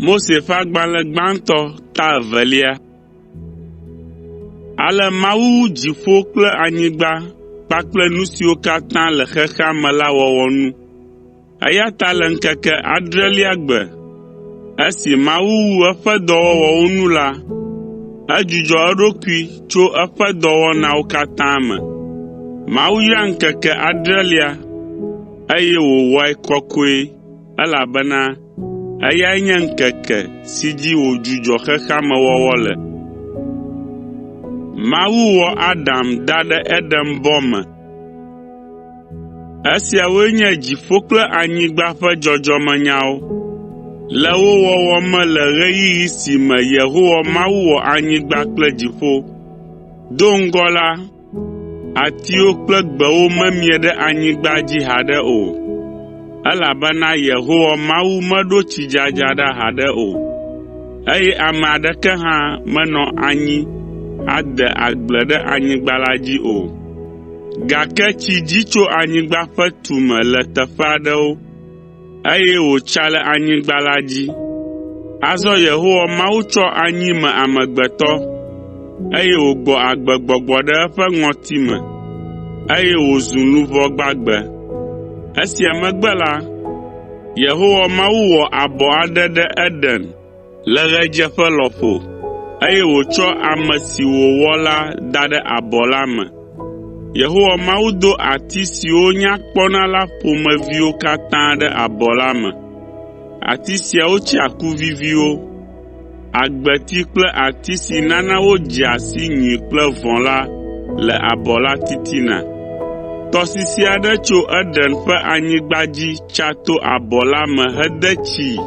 Mose ƒe agbalẽ gbãtɔ ta evelia. Ale Mawu wu dziƒo kple anyigba kpakple nu siwo katã le xexea me la wɔwɔ nu. Eya ta le ŋkeke adrelia gbe, esi Mawu wu eƒe dɔwɔwɔwo nu la, edzudzɔ eɖokui tso eƒe dɔwɔnawo katã me. Mawu yra ŋkeke adrelia, eye wòwɔe kɔkɔe elabena eyae nye ŋkeke si dzi wòdzudzɔ xexea me wɔwɔ le. Mawu wɔ Adam da ɖe Edenbɔ me. Esiawoe nye dziƒo kple anyigba ƒe dzɔdzɔmenyawo, le wo wɔwɔ me le ɣeyiɣi si me Yehowa Mawu wɔ anyigba kple dziƒo. Do ŋgɔ la, atiwo kple gbewo memie ɖe anyigba dzi haɖe o, elabena Yehowa Mawu meɖo tsidzadza ɖa haɖe o, eye ame aɖeke hã menɔ anyi ade agble ɖe anyigba la dzi o. Gake tsi dzi tso anyigba ƒe tume le teƒe aɖewo, eye wòtsa le anyigba la dzi. Azɔ Yehowa Mawu tsɔ anyi me amegbetɔ, eye wògbɔ agbegbɔgbɔ ɖe eƒe ŋɔtime, eye wòzu luʋɔ gbagbe. Esia megbe la, Yehowa Mawu wɔ abɔ aɖe ɖe Eden le ɣedzeƒe lɔƒo, eye wòtsɔ ame si wòwɔ la da ɖe abɔ la me. Yehowa Mawu do ati siwo nya kpɔna la ƒomeviwo katã ɖe abɔ la me. Ati siawo tsea ku viviwo, agbeti kple ati si nana wodzea si nyui kple vɔ̃ la le abɔ la titina. Tɔsisi aɖe tso Eden ƒe anyigba dzi tsa to abɔ la me hede tsii.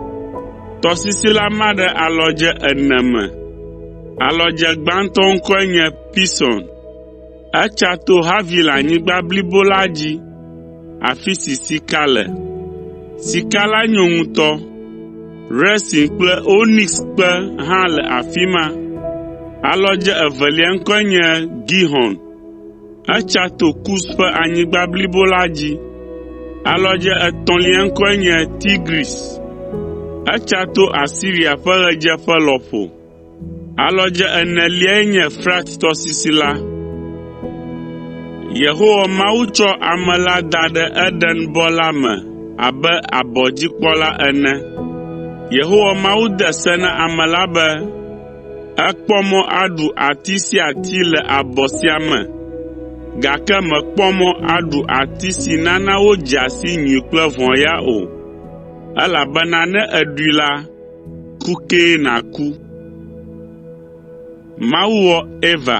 Tɔsisi la ma ɖe alɔdze ene me. Alɔdze gbãtɔ ŋkɔe nye Pison. Etsa to Havilanyigba blibo la dzi, afi si sika le. Sika la nyo ŋutɔ. Resin kple onikskpe hã le afi ma. Alɔdze evelia ŋkɔe nye Gihon. Etsa to Kus ƒe anyigba blibo la dzi. Alɔdze etɔ̃lia ŋkɔe nye Tigris. Etsa to Asiria ƒe ɣedzeƒe lɔƒo. Alɔdze eneliae nye Frat tɔsisi la. Yehowa Mawu tsɔ ame la da ɖe Edenbɔ la me abe abɔdzikpɔla ene. Yehowa Mawu de se na ame la be, “Èkpɔ mɔ aɖu ati sia ati le abɔ sia me, gake mèkpɔ mɔ aɖu ati si nana wodzea si nyui kple vɔ̃ ya o, elabena ne èɖui la, ku kee nàku.” Mawu wɔ Eva.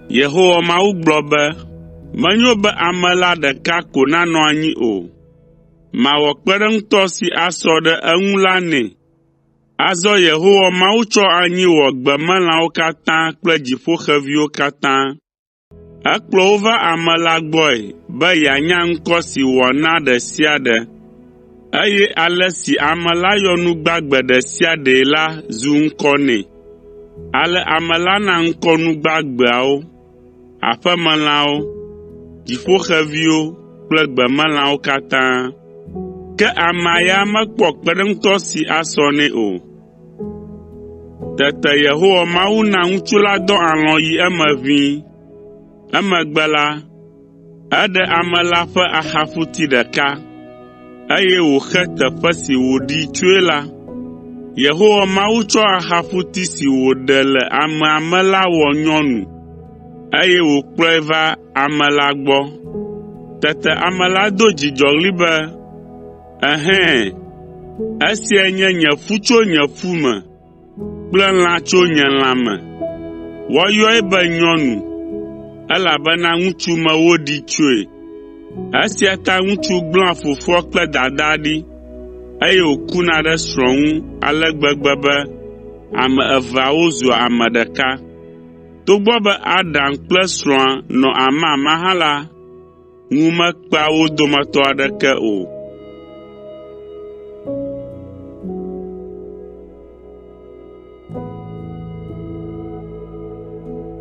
Yehowa Mawu gblɔ be, “Menyo be ame la ɖeka ko nanɔ anyi o. Mawɔ kpeɖeŋutɔ si asɔ ɖe eŋu la nɛ.” Azɔ Yehowa Mawu tsɔ anyi wɔ gbemelãwo katã kple dziƒoxeviwo katã. Ekplɔ wo va ame la gbɔe be yeanya ŋkɔ si wòana ɖe sia ɖe, eye ale si ame la yɔ nu gbagbe ɖe sia ɖee la zu ŋkɔ nɛ. Ale ame la na ŋkɔ nu gbagbeawo, aƒemelãwo, dziƒoxeviwo kple gbemelãwo katã. Ke amea ya mekpɔ kpeɖeŋutɔ si asɔ nɛ o. Tete Yehowa Mawu na ŋutsu la dɔ alɔ̃ yi eme ʋĩi. Emegbe la, eɖe ame la ƒe axaƒuti ɖeka, eye wòxe teƒe si wòɖee tsoe la. Yehowa Mawu tsɔ axaƒuti si wòɖe le amea me la wɔ nyɔnu, eye wòkplɔe va ame la gbɔ. Tete ame la do dzidzɔɣli be, “Ɛhɛ̃! Esiae nye nye ƒu tso nye ƒu me kple lã tso nye lãme. Woayɔe be nyɔnu, elabena ŋutsu me woɖee tsoe.” Esia ta ŋutsu gblẽa fofoa kple dadaa ɖi, eye wòkuna ɖe srɔ̃a ŋu ale gbegbe be ame eveawo zua ame ɖeka. Togbɔ be Adam kple srɔ̃a nɔ amama hã la, ŋu mekpea wo dometɔ aɖeke o.